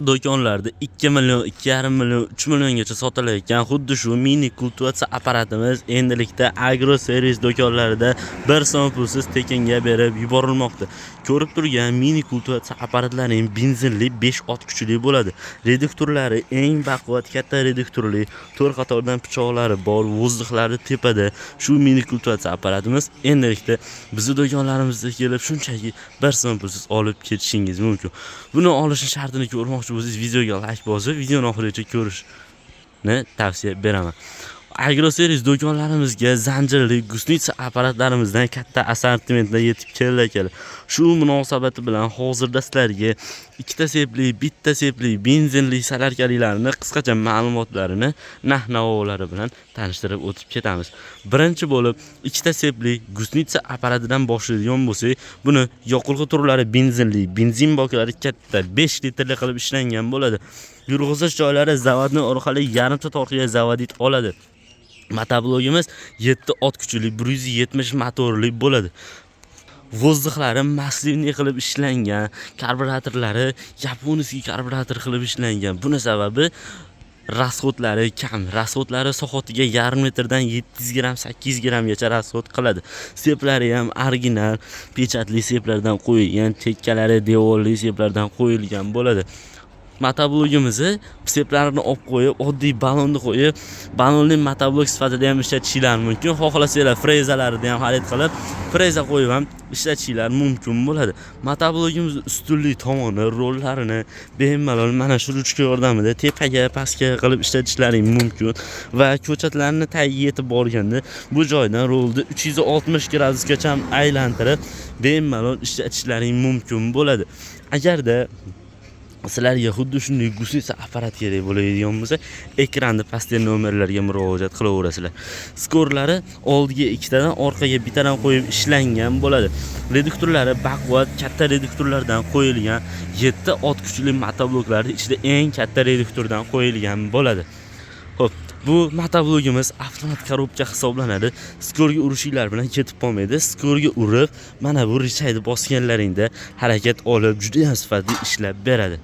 Do'konlarda 2 million, 2,5 million, 3 milliongacha sotilayotgan xuddi shu mini kultivatsiya apparatimiz endilikda Agro Servis do'konlarida 1 so'm pulsiz tekinga berib yuborilmoqda. Ko'rib turgan mini kultivatsiya apparatlarining benzinli 5 ot kuchli bo'ladi. Reduktorlari eng baquvvat katta reduktorli, 4 qatordan pichoqlari bor, воздух lari tepada. Shu mini kultivatsiya apparatimiz endilikda bizni do'konlarimizga kelib shunchaki 1 so'm pulsiz olib ketishingiz mumkin. Buni olishni shartini ko'rmoqchi bo'lsangiz, videoga like bosib, videoni oxirigacha ko'rishni tavsiya beraman. Agroservis do'konlarimizga zanjirli гусеница apparatlarimizdan katta assortimentda yetib keldi, akalar. Shu munosabati bilan hozirda sizlarga ikkita sepli, bitta sepli, benzinli solyarkalarni qisqacha ma'lumotlarini narx-navolari bilan tanishtirib o'tib ketamiz. Birinchi bo'lib ikkita sepli гусеница apparatidan boshlaydigan bo'lsak, buni yoqilg'i turlari benzinli, benzin boklari katta 5 litrli qilib ishlangan bo'ladi. Yurg'izish joylari заводной orqali yarimta torqiga заводить oladi. Motoblogimiz 7 ot kuchli 170 motorli bo'ladi. Воздух lari маслянный qilib ishlangan, karburatorlari японский karburator qilib ishlangan. Buni sababi расход lari kam. Расход lari soatiga yarim litrdan 700 gramm, 800 grammgacha расход qiladi. Seplari ham original pechatli seplardan qo'yilgan, chekkalari devorli seplardan qo'yilgan bo'ladi. Motoblogimizni seplarini olib qo'yib, oddiy ballonni qo'yib, ballonli motoblok sifatida ham ishlatishinglar mumkin. Xohlasanglar, frezalarni ham xarid qilib, freza qo'yib ham ishlatishinglar mumkin bo'ladi. Motoblogimiz ustunlik tomoni rollarini bemalol mana shu ruchka yordamida tepaga, pastga qilib ishlatishlaring mumkin va ko'chatlarni tagiga yetib borganda bu joydan rolni 360 gradusgacha aylantirib bemalol ishlatishlaring mumkin bo'ladi. Agarda sizlarga xuddi shunday гусеница apparat kerak bo'ladigan bo'lsa, ekranda pastdagi nomerlarga murojaat qilaverasizlar. Skorlari oldiga ikkitadan, orqaga bittadan qo'yib ishlangan bo'ladi. Reduktorlari baquvvat katta reduktorlardan qo'yilgan, 7 ot kuchli motobloklarning ichida eng katta reduktordan qo'yilgan bo'ladi. Xo'p, bu motoblogimiz avtomat korobka hisoblanadi. Skorga urishinglar bilan ketib qolmaydi. Skorga urib, mana bu рычаг ni bosganlaringda harakat olib, juda ham sifatli ishlab beradi.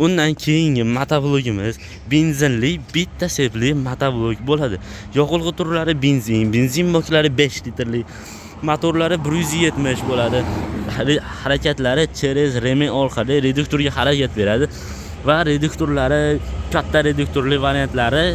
Undan keyingi motoblogimiz benzinli bitta sepli motoblok bo'ladi. Yoqilg'i turlari benzin, benzin boklari 5 litrli, motorlari 170 bo'ladi. Harakatlari через ремень orqali reduktorga harakat beradi va reduktorlari katta reduktorli variantlari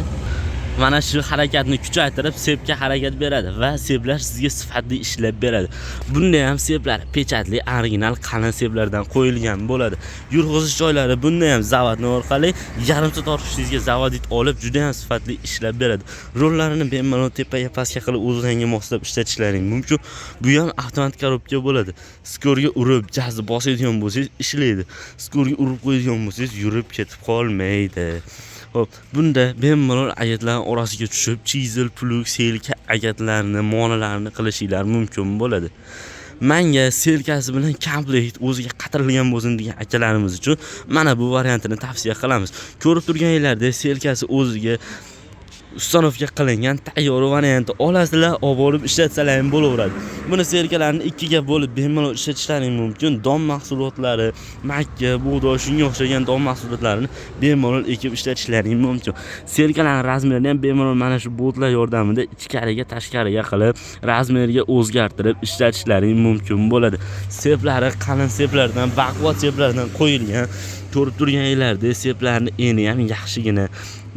mana shu harakatni kuchaytirib sepga harakat beradi va seplar sizga sifatli ishlab beradi. Bunda ham seplar pechatli original qalin seplardan qo'yilgan bo'ladi. Yurg'izish joylari bunda ham заводной orqali yarimta tortishingizga заводить olib juda ham sifatli ishlab beradi. Rollarini bemalol tepaga, pastga qilib o'zlariga moslab ishlatishlaring mumkin. Bu ham avtomat korobka bo'ladi. Skorga urib gazni bosadigan bo'lsangiz, ishlaydi. Skorga urib qo'yadigan bo'lsangiz, yurib ketib qolmaydi. Xo'p, bunda bemalol agatlar orasiga tushib, chizel, плуг, селка agatlarni, muomalalarni qilishinglar mumkin bo'ladi. Manga селка si bilan komplekt o'ziga qatirilgan bo'lsin degan akalarimiz uchun mana bu variantini tavsiya qilamiz. Ko'rib turganinglardek, селка si o'ziga установка qilingan tayyor varianti olasizlar, olib borib ishlatsalar ham bo'laveradi. Buni селка larni ikkiga bo'lib bemalol ishlatishlaring mumkin. Don mahsulotlari, makka, bug'doy, shunga o'xshagan don mahsulotlarini bemalol ekib ishlatishlaring mumkin. Селка larning размер ini ham bemalol mana shu boltlar yordamida ichkariga, tashqariga qilib, размер ga o'zgartirib ishlatishlaring mumkin bo'ladi. Seplari qalin seplardan, baquvvat seplardan qo'yilgan. Ko'rib turganinglardek, seplarni eni ham yaxshigina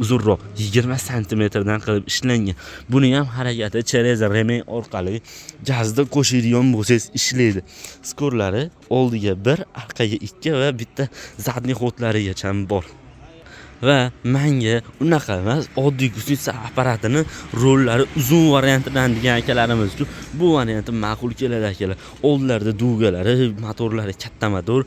uzunroq 20 santimetrdan qilib ishlangan. Buni ham harakati через ремень orqali gazda qo'shadigan bo'lsangiz, ishlaydi. Skorlari oldiga bir, orqaga ikki va bitta задний ход larigacha bor. Va manga unaqa emas, oddiy гусеница apparatini rollari uzun variantidan degan akalarimiz uchun bu varianti ma'qul keladi, akalar. Oldlarida дуга lari, motorlari katta motor,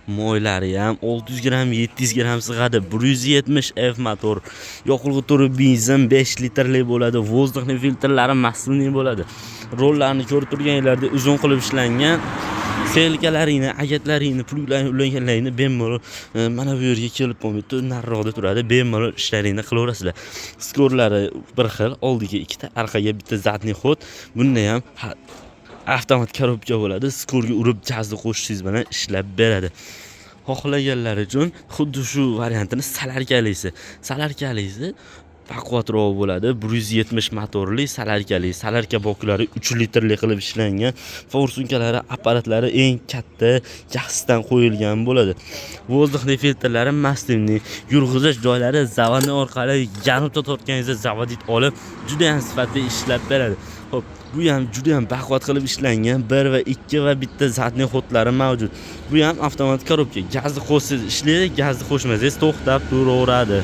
moylari ham 600 gramm, 700 gramm sig'adi. 170 F motor, yoqilg'i turi benzin, 5 litrli bo'ladi. Воздухный filtrlari маслянный bo'ladi. Rollarni ko'rib turganinglardek uzun qilib ishlangan. Селка laringni, agatlaringni, плуг laringni ulaganlaringni bemalol mana bu yerga kelib qolmaydi, nariroqda turadi, bemalol ishlaringni qilaverasizlar. Skorlari bir xil, oldiga ikkita, orqaga bitta задний ход. Bunda ham avtomat korobka bo'ladi. Skorga urib gazni qo'shishingiz bilan ishlab beradi. Xohlaganlar uchun xuddi shu variantini solarkalisi. Solarkalisi baquvvatroq bo'ladi. 170 motorli solarkali, solarka boklari 3 litrli qilib ishlangan, forsunkalari, apparatlari eng katta, yaxshisidan qo'yilgan bo'ladi. Воздухный filtrlari массивный, yurg'izish joylari заводной orqali yarimta tortganingizda заводить olib, juda ham sifatli ishlab beradi. Xo'p, bu ham juda ham baquvvat qilib ishlangan, 1 va 2 va bitta задний ход lari mavjud. Bu ham avtomat korobka. Gazni qo'shsangiz ishlaydi, gazni qo'shmasangiz to'xtab turaveradi.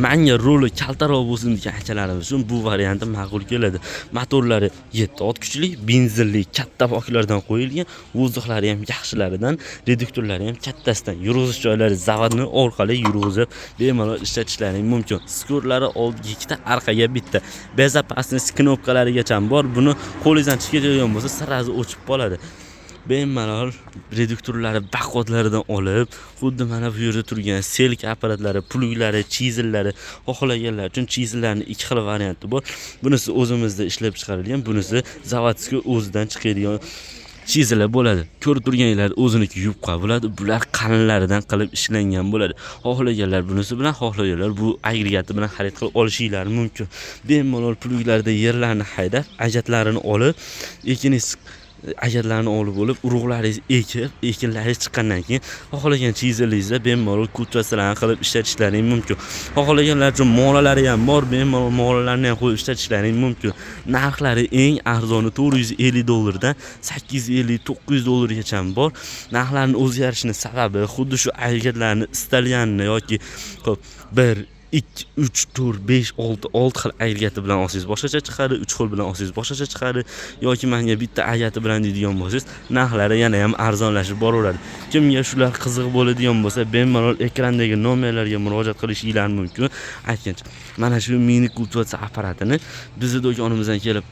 Manga ruli kaltaroq bo'lsin degan akalarimiz uchun bu varianti ma'qul keladi. Motorlari 7 ot kuchli, benzinli, katta boklardan qo'yilgan, воздух lari ham yaxshilaridan, reduktorlari ham kattasidan. Yurg'izish joylari заводной orqali yurg'izib, bemalol ishlatishlaring mumkin. Skorlari oldiga ikkita, orqaga bitta. Безопасность knopkalarigacha bor. Buni qo'lingizdan chiqib ketadigan bo'lsa, сразу o'chib qoladi. Bemalol reduktorlari baquvvatlaridan olib, xuddi mana bu yerda turgan selka apparatlari, pluglari, chizellari, xohlaganlar uchun chizellarni ikki xil varianti bor. Bunisi o'zimizda ishlab chiqarilgan, bunisi заводской o'zidan chiqadigan chizellar bo'ladi. Ko'rib turganinglar o'ziniki yupqa bo'ladi. Bular qalinlaridan qilib ishlangan bo'ladi. Xohlaganlar bunisi bilan, xohlaganlar bu agregati bilan xarid qilib olishinglari mumkin. Bemalol pluglarda yerlarni haydab, ajatlarini olib, ekiningiz ajatlarni olib bo'lib, urug'laringizni ekib, ekinlaringiz chiqqandan keyin xohlagan chizelingizda bemalol kultivatsiyalarni qilib ishlatishlaring mumkin. Xohlaganlar uchun molalari ham bor, bemalol molalarni ham qo'yib ishlatishlaring mumkin. Narxlari eng arzoni 450 dollardan 850, 900 dollargacha bor. Narxlarni o'zgarishini sababi xuddi shu agregatlarni istalganini yoki xo'p 1, 2, 3, 4, 5, 6, 6 xil agregati bilan olsangiz boshqacha chiqadi, 3 xil bilan olsangiz boshqacha chiqadi yoki menga bitta agregati bilan deydigan bo'lsangiz, narxlari yana ham arzonlashib boraveradi. Kimga shular qiziq bo'ladigan bo'lsa, bemalol ekrandagi nomerlarga murojaat qilishinglar mumkin. Aytgancha, mana shu mini kultivatsiya apparatini bizni do'konimizdan kelib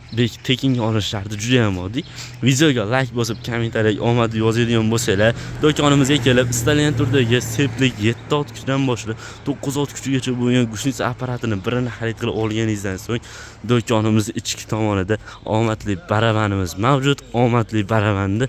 tekinga olish sharti juda ham oddiy. Videoga like bosib, kommentariyaga omad yozadigan bo'lsanglar, do'konimizga kelib istalgan turdagi seplik 7 ot kuchdan boshlab 9 ot kuchigacha bo'lgan гусеница apparatini birini xarid qilib olganingizdan so'ng do'konimiz ichki tomonida omadli baravanimiz mavjud. Omadli baravanni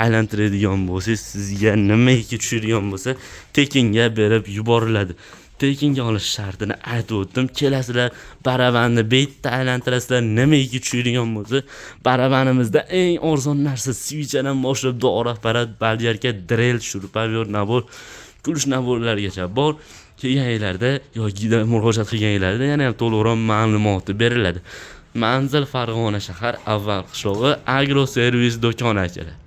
aylantiradigan bo'lsangiz, sizga nimaiki tushadigan bo'lsa, tekinga berib yuboriladi. Tekinga olish shartini aytib o'tdim. Kelasizlar, baravanni bitta aylantirasizlar, nimaiki tushadigan bo'lsa, baravanimizda eng arzon narsa свеча dan boshlab dori apparat, болгарка, дрель, шуруповёрт набор, ключ набор largacha bor. Kelganinglarda yoki murojaat qilganinglarda yana ham to'liqroq ma'lumoti beriladi. Manzil: Farg'ona shahar, Avval qishlog'i, Agro Servis do'koni, akalar.